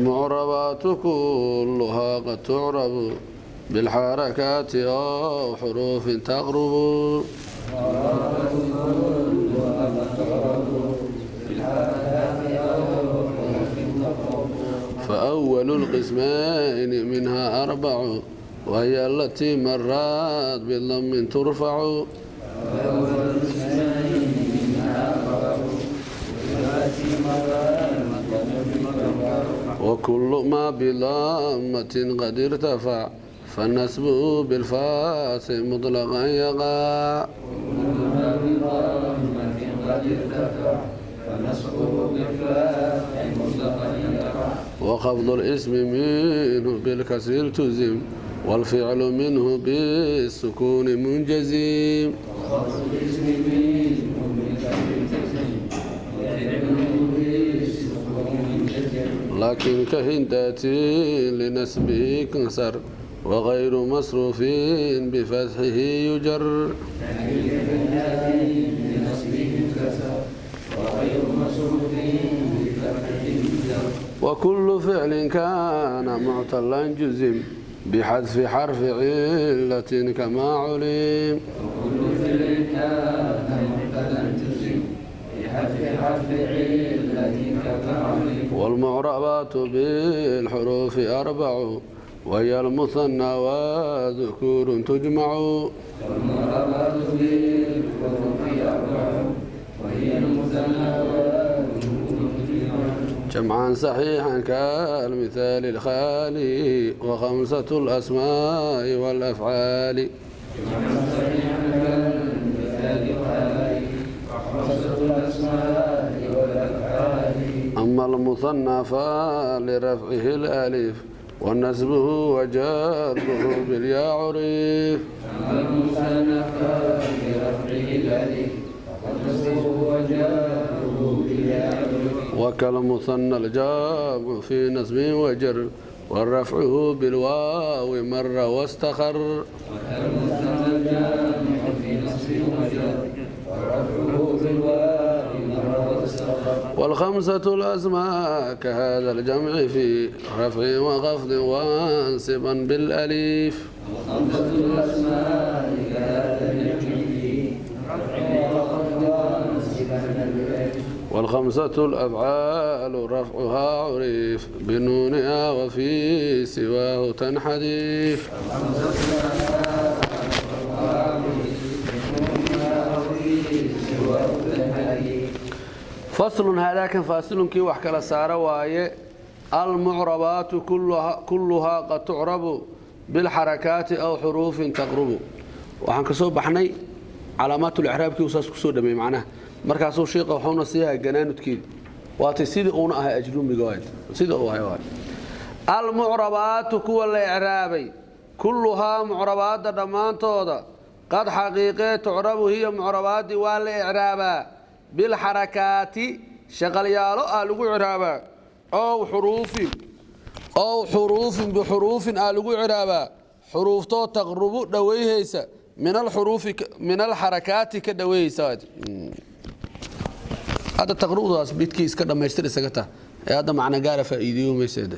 المعربات كلها قد تعرب بالحركات أو حروف تقرب. فأول القسمين منها أربع، وهي التي مرت بالضم ترفع. وكل ما بضمة قد ارتفع فنسبه بالفاس مطلقا يقع. وخفض الاسم منه بالكسر التزم، والفعل منه بالسكون منجزم. لكن كهندات لنسبه كنسر، وغير مصروف بفتحه يجر. وكل فعل كان معتلا جزم بحذف حرف علة كما علم. وكل فعل كان معتلا جزم بحذف حرف علة كما علم. والمعربات بالحروف أربع، وهي المثنى وذكور تجمع. والمعربات بالحروف أربع، وهي المثنى وذكور تجمع. جمعا صحيحا كالمثال الخالي، وخمسة الأسماء والأفعال. جمعا صحيحا كالمثال الخالي، وخمسة الأسماء والأفعال. أما المثنى فلرفعه الألف، ونسبه وجره بالياء عرف. أما المثنى فلرفعه الألف، ونسبه وجره بالياء عرف. وكالمثنى الجامع في نسب وجر، والرفعه بالواو مر واستقر. وكالمثنى الجامع في نصب وجر، ورفعه بالواو مر واستقر. والخمسة الأسماء كهذا الجمع في رفع وخفض وانصبا بالأليف. وخمسة الأسماء كهذا الجمع في رفع وخفض وانصبا بالألف. والخمسة الأفعال رفعها عرف بنونها وفي سواه تنحديف. وخمسة الأسماء رفعها عرف بنونها وفي سواه تنحديف. فصل هذاك فاصل kii wax kala saaro waaye. المعربات كلها قد تعرب بالحركات أو حروف تقرب. Waxaan ka soo baxnay calaamaat icraabkii uu saas kusoo dhameeyey macnaha. Markaasuu sheekha wuxuuna siiyaa ganaanudkeedi waatay sidii uuna ahay ajruumiga waay sida uu ahay waay. Almucrabaatu kuwa la icraabay kulluhaa mucrabaadda dhammaantooda qad xaqiiqee tucrabu hiya mucrabaadii waa la icraabaa bilxarakaati shaqalyaalo ah lagu icraabaa, ow xuruufin, ow xuruufin bixuruufin aa lagu icraabaa, xuruuftoo taqrubu dhaweyhaysa min alxuruufi min alxarakaati ka dhaweyhaysa. Hadda taqrubdaas bidkii iska dhammaystir isaga tah ee hadda macna gaara faa'iideeyo mayseeda.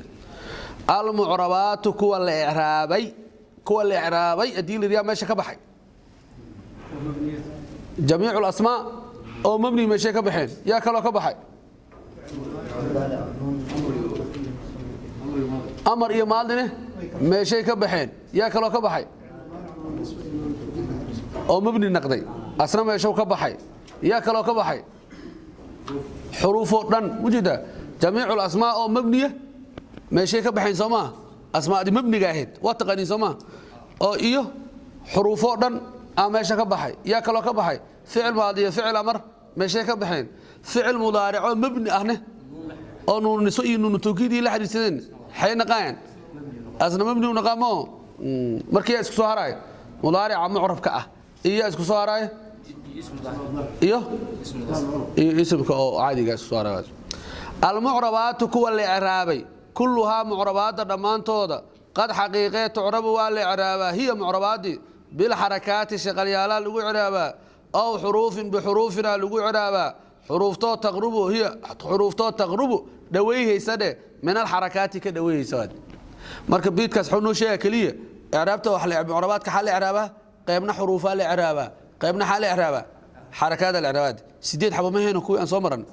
Almucrabaatu kuwa la icraabay, kuwa la icraabay haddii la yidhaha meesha ka baxay jamiicu alasmaa oo mabni meeshay ka baxeen, yaa kaloo ka baxay amar iyo maadine meeshay ka baxeen, yaa kaloo ka baxay oo mabni naqday asna meeshuu ka baxay, yaa kaloo ka baxay xuruufoo dhan ujeedaa jamiicu alasmaa oo mabniya meeshay ka baxeen soo maaha asmaadii mabniga ahayd waa taqaaniin soo maaha oo iyo xuruufoo dhan aa meesha ka baxay, yaa kaloo ka baxay ficil maadi iyo ficil amar meeshay ka baxeen, ficil mudaarico mabni ahne oo nuun niso iyo nuunu tawkiidii la xiriirsadeen xay naqaayaan asna mabni u naqaa moo. Markii yaa isku soo haraay mudaarica mucrabka ah iyo yaa isku soo haraay iyo isimka oo caadiga isku soo haraay. Almucrabaatu kuwa la icraabay kulluhaa mucrabaadda dhammaantooda qad xaqiiqee tucrabu waa la icraabaa hiya mucrabaadii bilxarakaati shaqalyaalaa lagu icraabaa, ow xuruufin bixuruufina lagu icraabaa, xuruuftoo taqrubu hiya xuruuftoo taqrubu Dhawayhaysa dheh, min alxarakaati ka dhawayhaysa. Marka biidkaas wuxuu noo sheegaa keliya icraabta wax la mucrabaadka xaa la icraabaa, qaybna xuruufaa la icraabaa, qaybna xaa la icraabaa, xarakaada la icraabaad. Sideed xabo ma hayno kuwii aan soo maran?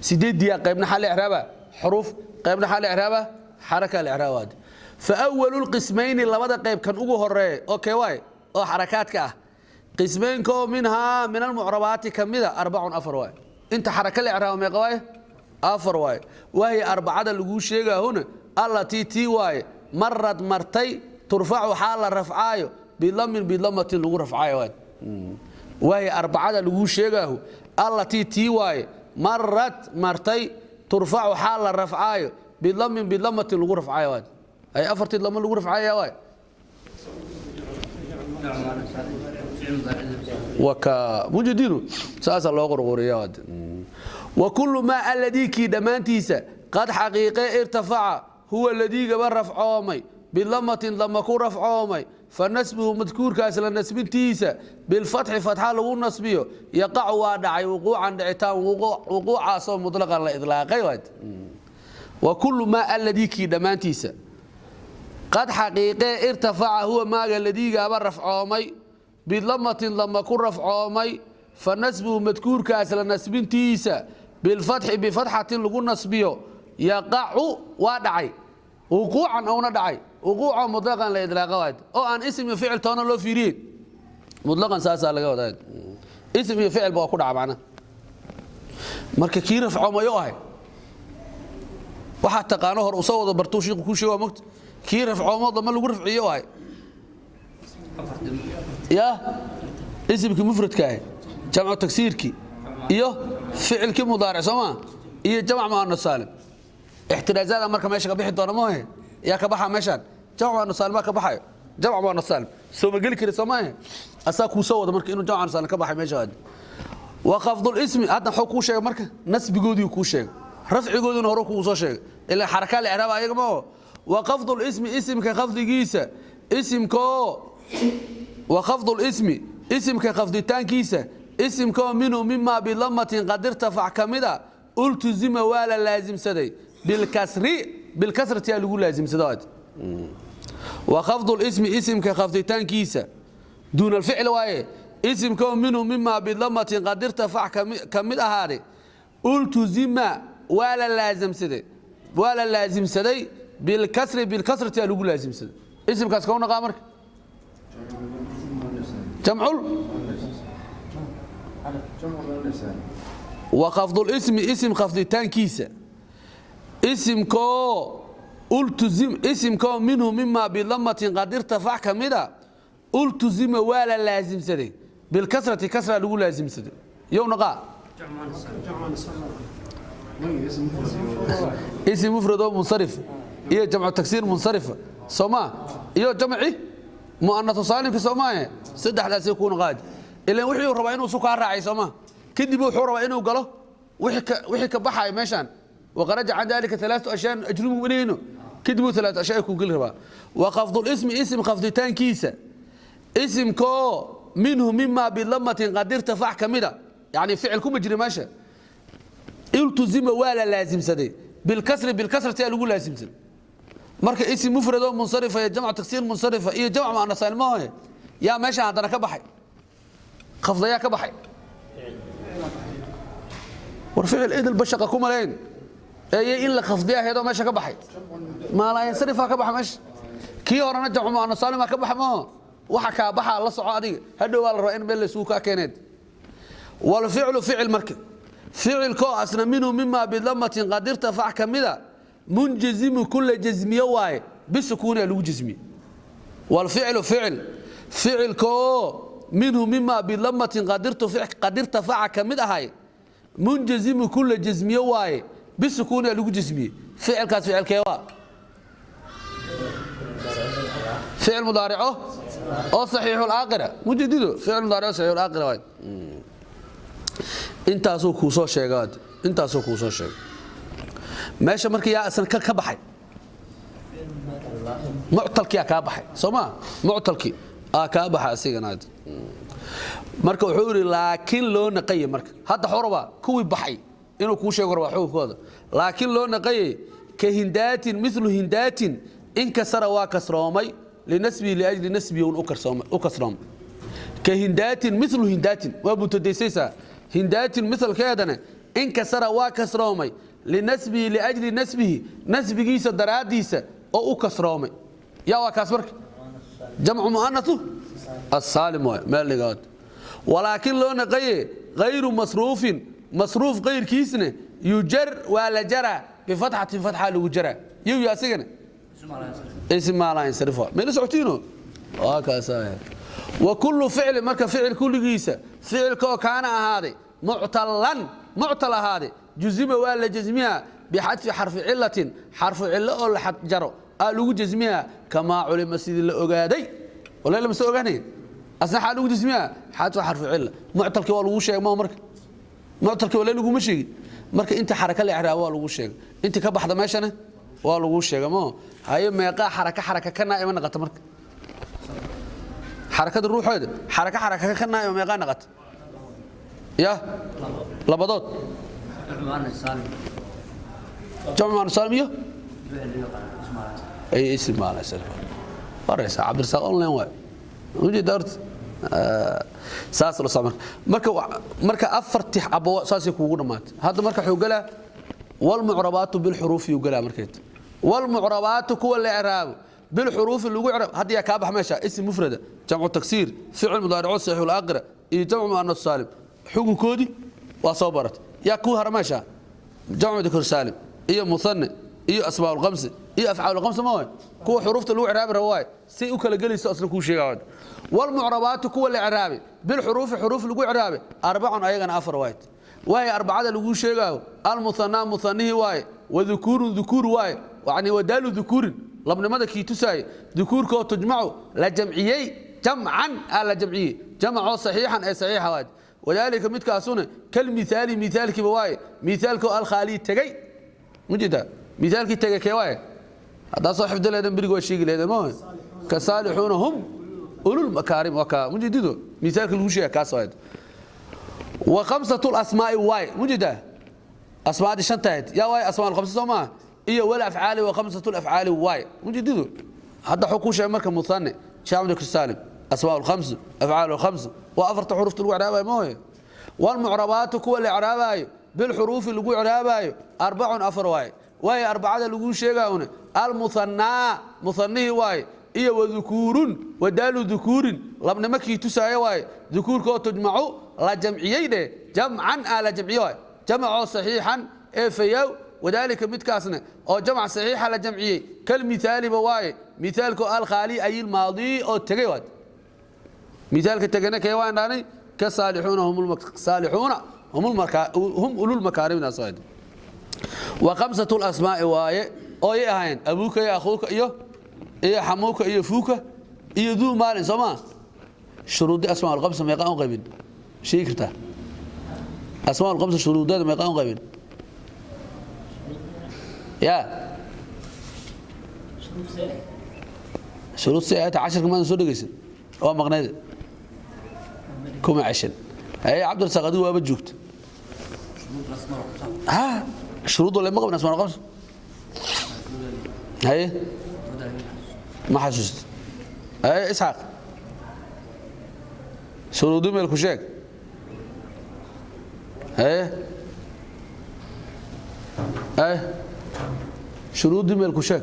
Sideediyaa, qaybna xaa la icraabaa xuruuf, qaybna xaa la icraabaa xaraka la icraabaad. Fa awalu lqismayni, labada qayb kan ugu horeeya oo kee waay oo xarakaadka ah, qismaynka oo minhaa min almucrabaati ka mida, arbacun, afar waay. Inta xaraka la icraabo meeqa waay? Afar waay. Wahiya arbacada laguu sheegaahuna allatii tii waaye marad martay, turfacu xaal la rafcaayo, bidamin bidamatin lagu rafcaayo waay. Wahiya arbacada laguu sheegaahu allatii tii waaye marad martay, turfacu xaal la rafcaayo, bidamin bidamatin lagu rafcaayo waay. Ay afartii lama lagu rafcaaya waay. Waka mujadiinu saasaa loo qorqoriya. Wa kullu maa alladii kii dhammaantiisa qad xaqiiqe irtafaca huwa ladiigaba rafcoomay bidamatin dama ku rafcoomay, fa nasbuhu madkuurkaas la nasbintiisa bilfatxi fatxa lagu nasbiyo yaqacu waa dhacay wuquucan dhicitaan, wuquucaasoo mutlaqan la idlaaqay. Wa kullu maa alladii kii dhammaantiisa qad xaqiiqee irtafaca huwa maaga ladiigaaba rafcoomay bidamatin dama ku rafcoomay, fa nasbuhu madkuurkaas la nasbintiisa bilfatxi bifatxatin lagu nasbiyo yaqacu waa dhacay wuquucan ouna dhacay wuquuco mutlaqan la idlaaqa waad, oo aan isim iyo ficil toona loo fiiriyin. Mutlaqan saasaa laga wadaa, isim iyo ficilba waa ku dhaca macnaha. Marka kii rafcoomayo ahay waxaa taqaano hor usoo wada bartuu shiiku kuu sheego mogta, kii rafcoomo dama lagu rafciyo ahay ya isimkii mufradka ahay, jamcu tagsiirkii iyo ficilkii mudaaric soo iyo jamc muannas saalim. Ixtiraazaada marka meesha ka bixi doona moohe, yaa ka baxa meeshaan? Jamc muannas saalim baa ka baxayo. Jamc muannas saalim soo ma geli kari soo maahe? Asaa kuu soo wada marka inuu jamc muannas saalim ka baxay meesha. Wa khafdul ismi hadda wuxuu kuu sheegay marka nasbigoodii kuu sheegay, rafcigoodina hore kuu soo sheegay, ilaa xaraka la icraab ayaga ma oo. Wa khafdul ismi, isimka khafdigiisa, isimkoo wa khafdul ismi, isimka khafditaankiisa, isimkoo minhu mimaa bidamatin qad irtafac ka mida, ultuzima waa la laasimsaday, bilkasri bilkasrati aa lagu laasimsada. Wa khafdul ismi, isimka khafditaankiisa, duuna alficl waaye, isimkoo minhu mimaa bidamatin qad irtafac ka mid ahaaday, ultuzima waa la laasimsaday, waa la laasimsaday, bilkasri bilkasrati aa lagu laasimsaday. Isimkaas kau naqaa marka jamcul. Wa khafdul ismi, isim khafditaankiisa, isimkoo ultuzim, isimkoo minhu mimaa bidamatin qad irtafac ka mida, ultuzima waa la laasimsaday, bilkasrati kasra lagu laasimsaday. Yow naqaa? Isim mufrad oo munsarif iyo jamcu tagsiir munsarifa soomaa iyo jamci mu'anathu saalimka soomaaye, saddexdaasay kuu naqaad. Ilaan wixii uu rabaa inuu isu kaa raacay soomaa, kadib wuxuu rabaa inuu galo wixii ka baxaya meeshaan. Waqaraja can dalika alaatu ashyaan ajrumuhu ilayno, kadib uu alaatu ashyaa kuu geli rabaa. Wa khafdul ismi, isim khafditaankiisa, isimkoo minhu mimaa bidamatin qad irtafac ka mida, yacni ficil kuma jira meesha, iltuzima waa la laasimsaday, bilkasri bilkasrati aa lagu laasimsaday. Marka isim mufrad oo munsarifa iyo jamc tagsiir munsarifa iyo jamc muannas saalim maahe, yaa meesha haddana ka baxay khafdayaa ka baxay? War ficil idil bashaqa ku malayn ee in la khafdiya ahayd oo meesha ka baxay maalaayansarifaa ka baxa meesha. Kii horena jamcu muannas saalima ka baxa maaho. Waxa kaa baxaa la soco adiga, hadhow waa la rabaa in meel laysugu kaa keeneed. Walficlu ficil, marka ficilkoo asna minhu mimaa bidamatin qad irtafac ka mida, munjazimu kula jasmiye waaye, bisukuuni lagu jasmiye. Walficlu ficil, ficilkoo minhu mimaa bidamatin qad irtafaca ka mid ahay, munjazimu kula jasmiye waaye, bisukuuni lagu jasmiye. Ficilkaas ficilkee waa? Ficil mudaarico oo saxiixul aakhira mujadido, ficil mudaarico saxiixul aakhira waaye. Intaasuu kuu soo sheegay, intaasuu kuu soo sheegay meesha. Marka yaa isna ka baxay? Muctalkii aa kaa baxay soo maa? Muctalkii aa kaa baxay asigana. Marka wuxuu yidhi laakiin loo naqaya marka hadda xoraba kuwii baxay. Inuu kuu sheego rabaa xukunkooda. Laakiin loo naqayay ka hindaatin, milu hindaatin, inkasara waa kasroomay, linasbihi, liajli nasbihi un u kasroomay. Ka hindaatin, milu hindaatin waa mutadaysaysaa. Hindaatin misalkeedana inkasara waa kasroomay, linasbihi, liajli nasbihi, nasbigiisa daraaddiisa oo u kasroomay. Yaa waa kaas marka? Jamcu mu'anathu asaalim waay meel dhigaad. Walaakin loo naqaye hayru masruufin, masruuf kayrkiisna, yujar waa la jaraa, bifatxatin, fatxa lagu jaraa. Yow asigana ism maa laa yansarif waay. Meela socotiino waa kaasa. Wa kullu ficli, marka ficil kulligiisa, ficilka oo kaana ahaaday muctalan, muctal ahaaday, juzima waa la jasmiyaa, bixadfi xarfi cilatin, xarfu cillo oo la jaro aa lagu jasmiyaa, kamaa culima, sidii la ogaaday. Wala lama soo ogaanay asna xaa lagu jasmiyaa? Xadfu xarfi cilla. Muctalkii waa lagu sheegay ma marka? Muctalkii wala laguma sheegin. Marka inta xaraka la icraabo waa lagu sheegay, inta ka baxda meeshana waa lagu sheegay. Ma haye meeqaa xaraka xaraka ka naa'ima naqata? Marka xarakada ruuxeeda xaraka xaraka ka naa'ima meeqaa naqata? Ya labadood, jamcu muannas saalim iyo ay ism maala salaf waraysa. Cabdirasaaq online waay ujeeda horta saas la soo marka. Marka afarti abo saasay kuugu dhamaatay. Hadda marka wuxuu galaa walmucrabaatu bilxuruufi yuu galaa. Markeed walmucrabaatu kuwa la icraabo bilxuruufi lagu icraab. Hadda yaa kaa bax meesha? Ism mufrada, jamcu taksiir, ficil mudaarico saxiixul aakhira iyo jamcu muannas saalim xukunkoodii waa soo baratay. Yaa kuu hara meesha? Jamcu dhikr saalim iyo musanne iyo asmaa'ul khamsi iyo afcaalul khamsi. Ma waay kuwa xuruufta lagu icraabi rabo waay si u kala gelayso asna kuu sheegaa. Walmucrabaatu kuwa la icraabi bilxuruufi, xuruuf lagu icraabi, arbacun, ayagana afar waay. Waaye arbacada lagu sheegaayo: almusanaa, musanihii waaye, wadukuurun, dukuur waaye, yani wadaalu dukuurin, labnimada kii tusaaye, dukuurkoo tujmacu la jamciyey, jamcan aa la jamciyey, jamcoo saxiixan ee saxiixa waay. Wadaalika midkaasuna kalmithaali, mithaalkiiba waaye, mithaalkoo alkhaali tegey. Mujeedaa mithaalkii tegey kee waaye? Haddaa soo xifdi leedan beriga waa sheegi leedan. Ma ka saalixuuna hum ulul makaarim waa kaa mujeedido mithaalka lagu sheega kaas waaye. Wa khamsatu lasmaa'i waaye. Mujeedaa asmaadii shantahayd yaa waaye? Asmaa alkhamsa soo maaha? Iyo wal afcaali, wa khamsatu afcaali waaye. Mujeedido hadda wuxuu kuu sheegay marka musanne, jaamcu saalim, asmaa alkhamsu, afcaal alkhamsu, waa afarta xurufta lagu icraabayo. Ma waaye walmucrabaatu kuwa la icraabaayo bilxuruufi lagu icraabaayo arbacun, afar waaye. Waaye arbacada laguu sheegaayona: almuhanaa, muhanihii waaye, iyo wadukuurun, wadaalu dukuurin, labnimo kii tusaayo waaye, dukuurkoo tujmacu la jamciyey dheh, jamcan aa la jamciye waaye, jamcoo saxiixan ee fayaw. Wadaalika midkaasna oo jamc saxiixa la jamciyey kalmithaaliba waaye, mithaalkoo alkhaali ay ilmaadii oo tegey waay. Mithaalka tegana kee waan dhaanay? Ka saalixuuna hum saalixuuna hum ulul makaarimnaas waay. Wa khamsatu lasmaa'i waaye ooyay ahaayeen abuuka iyo akhuuka iyo xamuuka iyo fuuka iyo duu maalin. Soo maa shuruudi asmaa alkhamsa meeqaan u qaybin? Sheegi kartaa asmaa alkhamsa shuruudeeda meeqaan u qaybin? Ya shuruud si ay tahay cashirka maadan soo dhegeysan, waa maqneyd, kuma ceshan. Haye Cabdirasaaq, adigu waaba joogta ha shuruud wale ma qabin asmaa alkhamsa. Haye ma xasuusta? Haye Isxaaq, shuruudi meel ku sheeg. Haye haye shuruudi meel ku sheeg.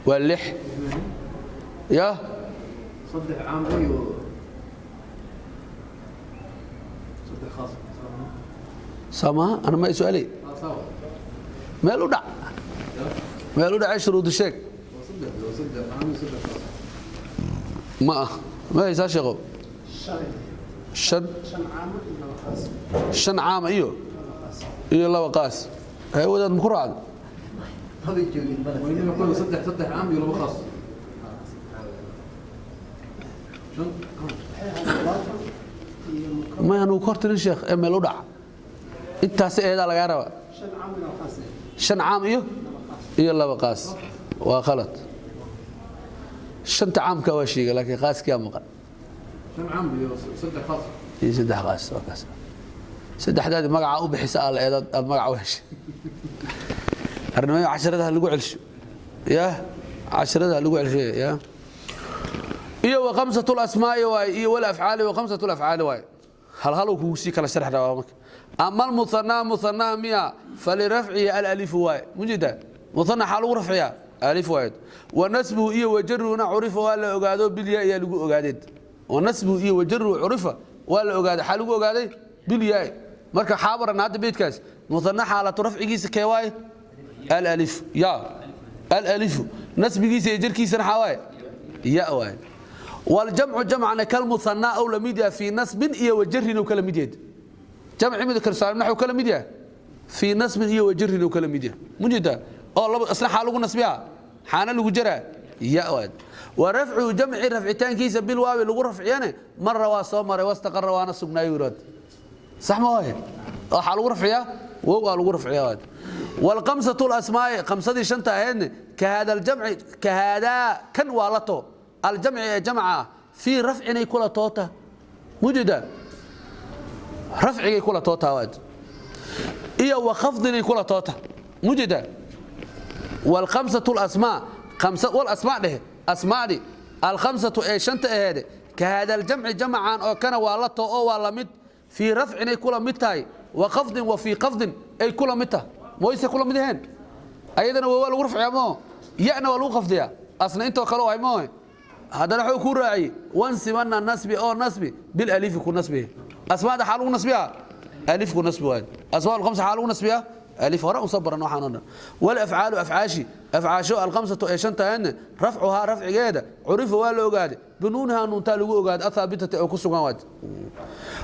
Waa lix ya. صدح عام iyo saddex khaas. Samaha ana ma su'aalay. Meel u dhac, meel u dhacay shuruudi sheeg. Saddex saddex caam iyo saddex khaas. Ma ah ma haysaa sheeqo? Shan, shan caama iyo laba qaas. Haye wadaad ma ku raacdo? وإنما كله saddex saddex caam iyo laba khaas. Shan. Ma anu kortirin sheekh ee meel u dhac intaas eedaa lagaa rabaa. Shan caam iyo laba qaas waa khalad. Shanta caamka waa sheegay laakiin qaaskiyaa maqan. Shan caam iyo saddex khaas. Iyo saddex qaas waa kaas. Saddexdaadi magaca u bixisa aad aad magaca u heshay. Arrimada casharada lagu celsho, ya casharada lagu celsho, ya iyo wa khamsatu asmaa'i waay, iyo wal afcaali wa khamsatu afcaali waay. Hal hal uu kugu sii kala sharx rabaa marka. Ama almuthana, muthanaha miya, falirafcihi alalifu waay. Mujida muthana xaa lagu rafciyaa? Alif waay. Wa nasbuhu iyo wajaruhuna curifa, waa la ogaado, bilyaa ayaa lagu ogaadeed. Wa nasbuhu iyo wajaruhu curifa, waa la ogaaday. Xaa lagu ogaaday? Bilyaa. Marka xaabaran hadda beydkaas muthana xaalatu rafcigiisa kee waaye? Alالف, ya alالف. Nasbigiisa iyo jarkiisana xaa waaye? Ya waaye. Waljamcu jamcana kalmuhanaa aw lamid yahay fii nasbin iyo wajarin uu kala mid yahay. Jamci mudakar saalim naxuu kala mid yahay fii nasbin iyo wajarin uu kala mid yahay, mujida oo laba isna xaa lagu nasbiyaa, xaana lagu jaraa? Ya waay. Wa rafcu jamci, rafcitaankiisa bilwaawi lagu rafciyane, marra waa soo maray, wastaqara waana sugnaayo yiraad. Sax ma waaye? Waxaa lagu rafciyaa wow aa lagu rafciyaa waay. Walqamsatu lasmaa'i, qamsadii shanta ahaydne, ka haada aljamci, ka haadaa kan waa la too aljamci ee jamca ah fii rafcinay kula toota, mujida rafcigay kula tootaa waay, iyo wa khafdinay kula toota, mujida. Walkhamsatu lasmaa, khamsa walasmaa dhehe, asmaadi alkhamsatu ee shanta aheede, ka haada aljamci, jamcan oo kana waa la too oo waa la mid fii rafcinay kula mid tahay, wa khafdin, wa fii khafdin ay kula mid tahay. Moyse kula mid aheen? Ayadana waa lagu rafciyaa moo, yana waa lagu khafdiyaa, asna intoo kale ay moo. Haddana wuxuu ku raaciyey wansibana nasbi oo nasbi bilalifi ku nasbi. Asmaada xaa lagu nasbiyaa? Alif ku nasbi waay. Asmaa alkhamsa xaa lagu nasbiyaa? Alif. Hore usoo baran waxaan oo dhan. Walafcaalu, afcaashi, afcaasho alkhamsatu ee shanta ahaydna, rafcuhaa rafcigeeda curifa, waa la ogaaday, binuunihaa nuuntaa lagu ogaaday, athaabitati oo ku sugan waad.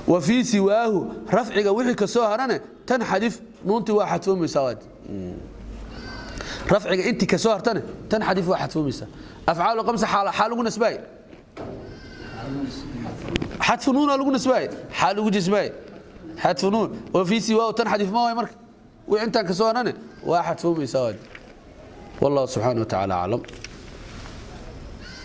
Wa fii siwaahu, rafciga wixii ka soo harane, tan xadif, nuuntii waa xadfoomaysaa waad. Rafciga intii ka soo hartane tan xadif, waa xadfoomaysaa. Afcaalu khamsa xaa lagu nasbaay? Xadfu nuuna lagu nasbaay. Xaa lagu jisbaay? Xadfu nuun. Wa fii siwaahu tan xadif ma waay. Marka wixii intaan ka soo harane waa xadfoomaysaa waad. Wallahu subxaanahu wa tacaala aclam.